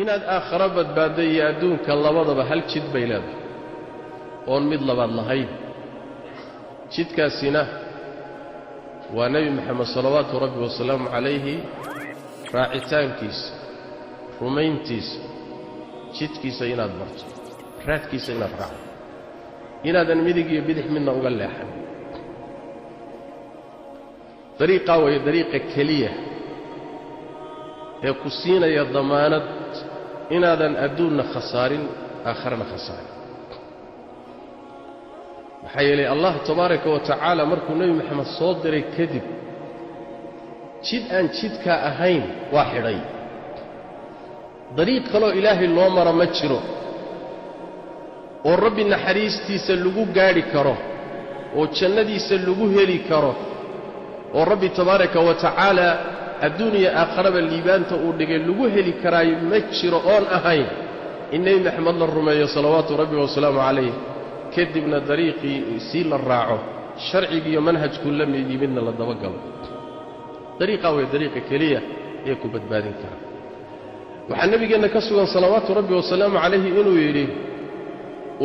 Inaad aakharo badbaaddo iyo adduunka labadaba hal jid bay leedahay oon mid labaad lahayn. Jidkaasina waa Nebi Moxamed salawaatu rabbi wasalaamu calayhi raacitaankiisa, rumayntiisa, jidkiisa inaad barto, raadkiisa inaad raacdo, inaadan midig iyo bidix midna uga leexan. Dariiqaa weeye dariiqa keliya ee ku siinaya damaanad inaadan adduunna khasaarin, aakharana khasaarin. Maxaa yeelay Allah tabaaraka wa tacaala markuu Nebi Moxamed soo diray kadib jid aan jidkaa ahayn waa xidhay. Dariiq kaloo Ilaahay loo maro ma jiro oo Rabbi naxariistiisa lagu gaadhi karo oo jannadiisa lagu heli karo oo Rabbi tabaaraka wa tacaala adduun iyo aakharaba liibaanta uu dhigay lagu heli karaayo ma jiro oon ahayn in Nebi Moxamed la rumeeyo salawaatu rabbi wasalaamu calayh, kadibna dariiqii sii la raaco, sharcigiiyo manhajkuu la mid yimidna la dabagalo. Dariiqaa way dariiqa keliya ee ku badbaadin kara. Waxaa nebigeenna ka sugan salawaatu rabbi wasalaamu calayhi inuu yidhi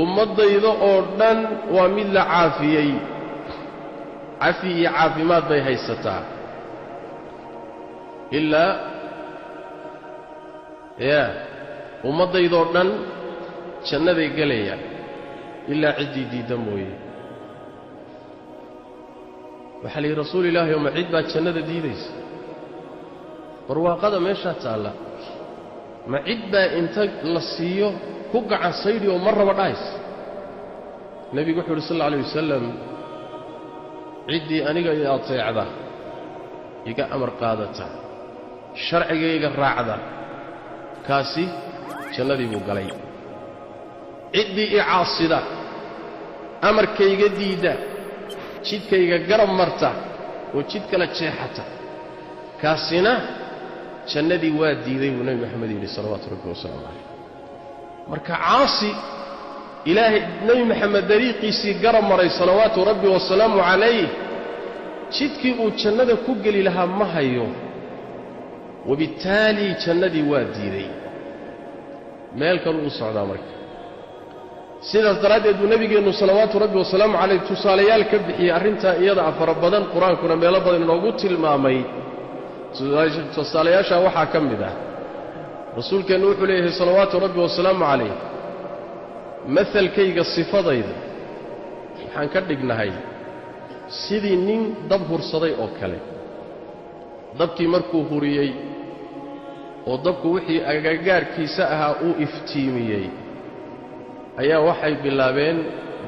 ummaddayda oo dhan waa mid la caafiyey, cafi iyo caafimaad bay haysataa, ilaa yaa ummaddaydoo dhan jannaday gelayaan ilaa ciddii diidda mooye. Waxaa la yidhi rasuul ilaahi, ma cid baa jannada diidaysa? Barwaaqada meeshaa taalla ma cid baa inta la siiyo ku gacan saydhi oo mar raba dhahaysa? Nebigu wuxuu uhi sal alla alay wasalam, ciddii aniga i ateecda, iga amar qaadata, sharcigayga raacda, kaasi jannadii buu galay. Ciddii i caasida, amarkayga diidda, jidkayga garab marta oo jid kala jeexata, kaasina jannadii waa diiday buu Nebi Moxamed yidhi salawaatu rabbi wasalaamu calayh. Marka caasi Ilaahay Nebi Moxamed dariiqiisii garab maray salawaatu rabbi wasalaamu calayh, jidkii uu jannada ku geli lahaa ma hayo, wabittaali jannadii waa diiday, meel kaluu u socdaa. Marka sidaas daraaddeed buu nebigeennu salawaatu rabbi wasalaamu calayh tusaalayaal ka bixiyey arrintaa iyada a fara badan, qur-aankuna meelo badan inoogu tilmaamay. Tusaalayaashaa waxaa ka mid ah rasuulkeennu wuxuu leeyahay salawaatu rabbi wasalaamu calayh, mahalkayga sifadayda waxaan ka dhignahay sidii nin dab hursaday oo kale. Dabkii markuu huriyey oo dabku wixii agagaarkiisa ahaa uu iftiimiyey, ayaa waxay bilaabeen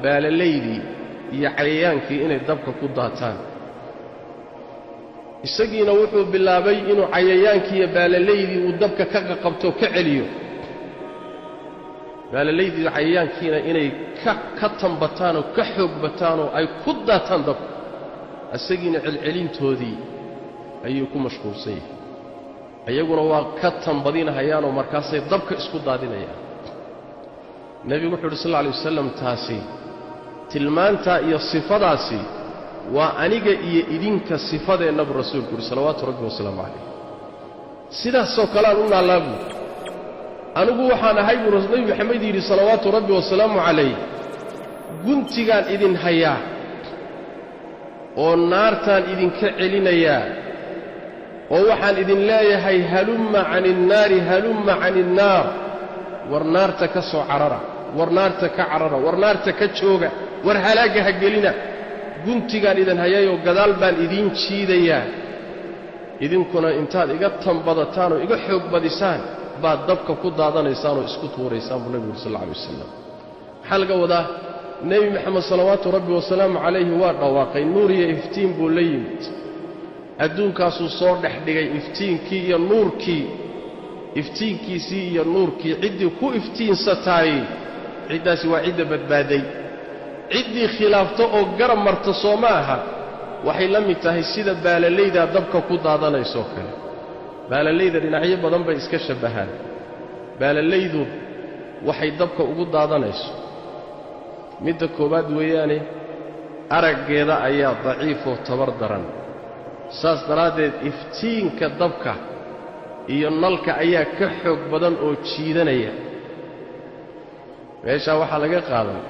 baalalaydii iyo cayayaankii inay dabka ku daataan. Isagiina wuxuu bilaabay inuu cayayaankii iyo baalalaydii uu dabka ka qaqabto, ka celiyo. Baalalaydii iyo cayayaankiina inay ka tambataan oo ka xoog bataan oo ay ku daataan dabka, isagiina celcelintoodii ayuu ku mashquulsan yahay. Iyaguna waa ka tambadinahayaanoo markaasay dabka isku daadinayaan. Nebigu wuxu uhi sal alla alay wasalam, taasi tilmaantaa iyo sifadaasi waa aniga iyo idinka sifadeenna buu rasuulku yuhi salawaatu rabbi wasalaamu calayh. Sidaasoo kaleaan u naallaa buuri. Anigu waxaan ahay buu Nebi Moxamed yidhi salawaatu rabbi wasalaamu calayh, guntigaan idin hayaa oo naartaan idinka celinayaa, oo waxaan idin leeyahay halumma cani innaari, halumma cani innaar, war naarta ka soo carara, war naarta ka carara, war naarta ka jooga, war halaagga ha gelina. Guntigaan idin hayayoo gadaal baan idiin jiidayaa, idinkuna intaad iga tambadataan oo iga xoog badisaan baad dabka ku daadanaysaan oo isku tuuraysaan buu nebigu yuri sal alla alay wasalam. Maxaa laga wadaa? Nebi Moxamed salawaatu rabbi wasalaamu calayhi waa dhawaaqay, nuur iyo iftiin buu la yimid, adduunkaasuu soo dhex dhigay iftiinkii iyo nuurkii, iftiinkiisii iyo nuurkii. Ciddii ku iftiinsataay ciddaasi waa cidda badbaaday. Ciddii khilaafto oo garab marta soo ma aha, waxay la mid tahay sida baalalaydaa dabka ku daadanaysoo kale. Baalalayda dhinacyo badan bay iska shabbahaan. Baalalaydu waxay dabka ugu daadanayso midda koowaad weeyaane, araggeeda ayaa daciifoo tabar daran, saas daraaddeed iftiinka dabka iyo nalka ayaa ka xoog badan oo jiidanaya. Meeshaa waxaa laga qaadan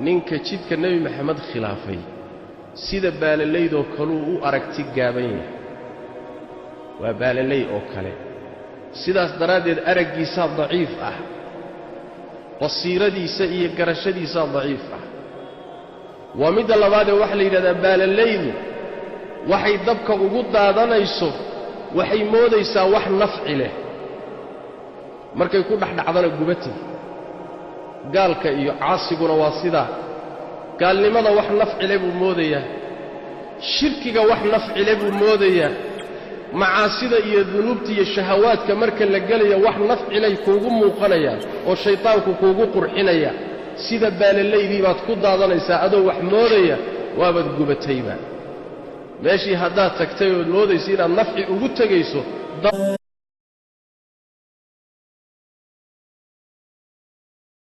ninka jidka Nebi Maxamed khilaafay sida baalalaydoo kaluu u aragti gaaban yahay, waa baalalay oo kale. Sidaas daraaddeed araggiisaa daciif ah, basiiradiisa iyo garashadiisaa daciif ah. Waa midda labaadee waxaa la yidhahdaa baalalaydu waxay dabka ugu daadanayso waxay moodaysaa wax nafci leh, markay ku dhexdhacdana gubatay. Gaalka iyo caasiguna waa sidaa, gaalnimada wax nafci leh buu moodayaa, shirkiga wax nafci leh buu moodayaa, macaasida iyo dunuubta iyo shahawaadka marka la gelaya wax nafcilay kuugu muuqanayaan oo shaydaanku kuugu qurxinaya. Sida baalalaydii baad ku daadanaysaa adoo wax moodaya, waabaad gubatayba. Meeshii haddaad tagtay ood moodaysa inaad nafci ugu tegayso.